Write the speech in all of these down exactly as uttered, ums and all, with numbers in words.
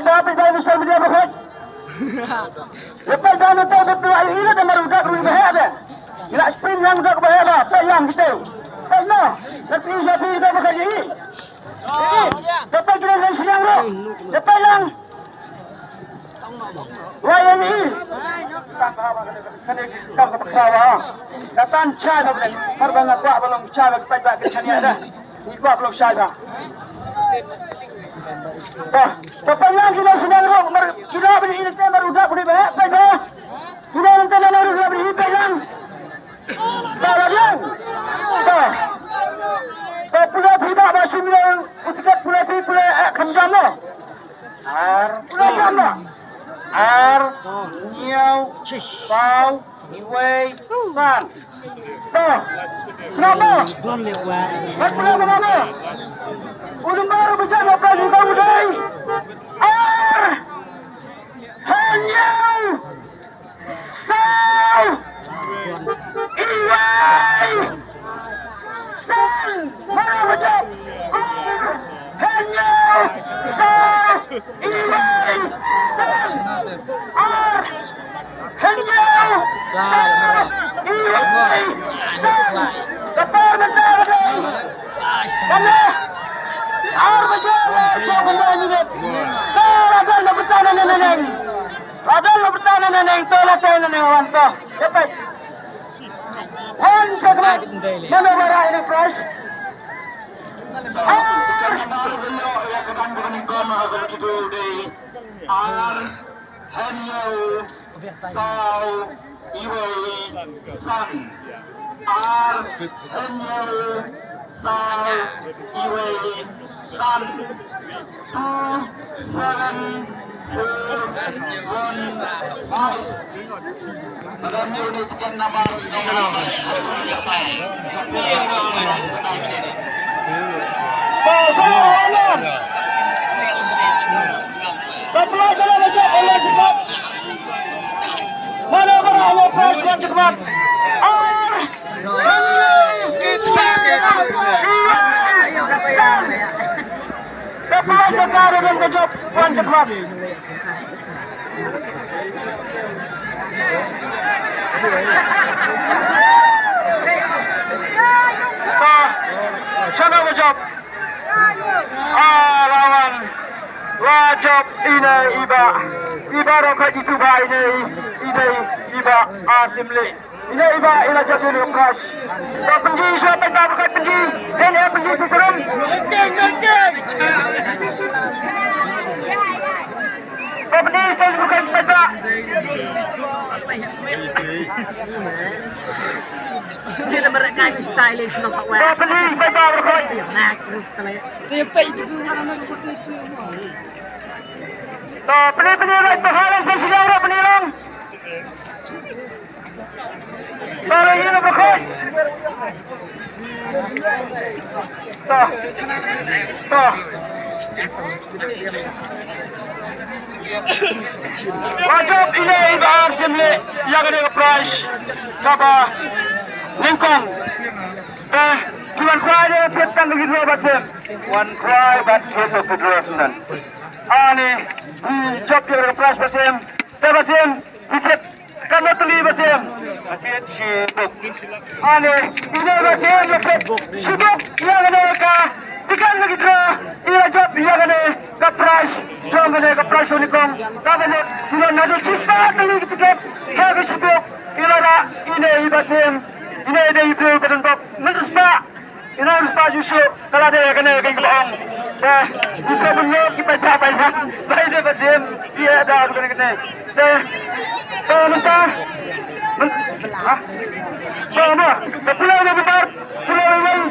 Sa peit ba social media ba khot. Ya peit ba nang te ba peit ai ila da mar u dak ruh ba heh ba. Ila sprint lang u dak ba heh ba. Peit lang kita. Peit no. Nanti siapa kita bakal jadi. Dapat kena dari siang bro. Dapat lang. Wah, yang ini. Datang cara bang. Marbang aku belum cara kita tak kena dah. Ni gua belum cara. Bah, dapat lang kena siang bro. Mar kita beli ini teh baru dah beli banyak. Peit no. Kita nanti mana baru dah beli peit lang. Ba la biang. Ba. Ba pule phi ba ba shim ïa u tiket pule phi pule eh kham jam mo. Ar. Pule jam mo. Ar. Hynñiew. Saw. Iwei. San. Ba. Sngap mo. Ba pule ba mo. U Lumbar u ba jam mo ka ju ka u dei. Ar. Hynñiew. Saw! Iwei! San! Mara bajop! Ar! Hynñiew! Saw! Iwei! San! Ar! Hynñiew! Saw! Iwei! San! Ka por mynta ka dei! Kane! Ar bajop! Saw bajop minit! Saw bajop! Ka por mynta ka dei! Adal lo bertahan na neng to la tei na neng wan to. Dapat. Wan sa kemar. Mana bara ini fresh. Ar. Ar. Hynñiew. Saw. Iwei. San. Ar. Hynñiew. Saw, iwei, san. Two, seven, four, one, five. Madam, you need to get number. Mana bara Allah, first one to come up. Ah! Shano ba jop. Ah, lawan. Wa jop ine iba. Iba ro ka jitu ba ine i-, ine iba. Ah, simle. Ine iba ila jati ni crush. Ba penji sha penta berkat penji. Dan ya penji susurum. Ba penji stage berkat penta. Dia dah berat kan style itu nampak wah. Ba penji penta berkat. Dia nak terus telah. Dia apa itu mana mana itu. Ba penji penji berkat stage sida berkat penji lang. Tara ïa la bakhuid. Ta. Ta. Ba jop ine iba ar simle ïa kane ka prize kaba nyngkong. Te ki wan khwai de phet tang ki dro ba sim. Wan khwai ba phet to ki dro sunan. Ani ki jop ïa ka prize ba sim. Te ba sim. Ki thied katno tylli ba sim? Ka thied shibuk. Ane, ine ba sim la thied shibuk ïa kane ka tiket lucky draw. Ïa jop ïa kane ka prize jong kane ka prize nyngkong. Ka ba sim ïa naduh shispah tylli ki tiket ha ka shibuk. Ïa la ine i ba sim, ine i dei i briew ba don bok mynta spah. Ina u spah Yusuf, ka la dei kane ka ong. Te Yusuf ban ïoh ki paisa paisa. Bai dei ba sim, ïa da kane kane. Te, te mynta, myn-, ha? Te ma, te pule na bidar, pule na bidar.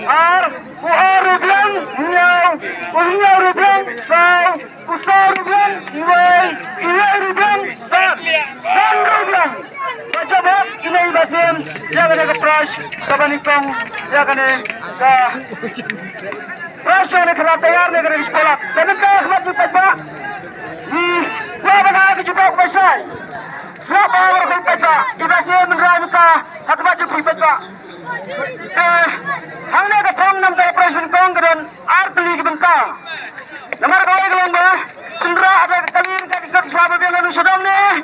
Ar, u ar u biang, hynñiew, u hynñiew u biang, saw. U saw ruh biang, iwei, iwei ruh biang, san, san ruh biang. Ba jop ïa kine i ba sim ïa kane ka prize kaba nyngkong ïa kane ka prize ïa kane ka la tayar ne kane ka spolak. Te mynta ha khmat jong u paidbah ngi kwah ban ai ka jubab ba shai. Sngap ba ha khmat paidbah i ba sim mynta ha khmat jong u paidbah. Te hangne ka thong namar ka prize nyngkong ka don ar tylli ki bynta. Namar kawei ka long ba Sha dong ne,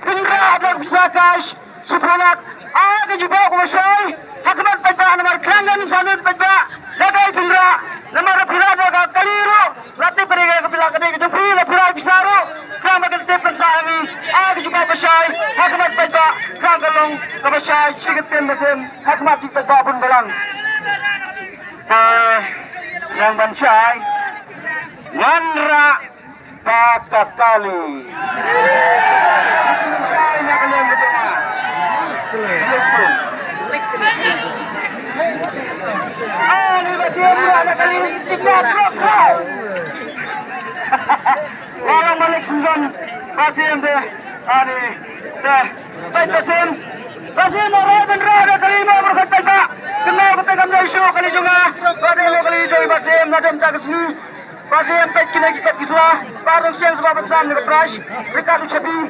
pynrah da ka pisa cash shiphew lak. A ka jubab kaba shai ha khmat paidbah namar khlem don sawdong paidbah. Lada pynrah namar pynrah da ka kali ruh. La tip pyrshah ka pisa ka dei ka jong phi, la pynrah pisa ruh. Khlem ba ka tip pynrah ngi. A ka jubab ba shai ha khmat paidbah. Khlem ka long kaba shai shi kyntien ba shem ha khmat paidbah bun balang. Te nang ban shai. Wanrah ba ka kali. Ani ba shem ba ka kali. Kita drop kau. Walang malik sungguh. Ba shem de. Ani de. Ba shem. Ba shem orang bendera de kali ma berkat tak. Kenal kita kan dari show kali juga. Ba shem kali joi ba shem nadam tak kesini. Ba shem peit kine ki kot ki sla, ba rung shem sba ba tsan ni ka prize, ri ka du chabi.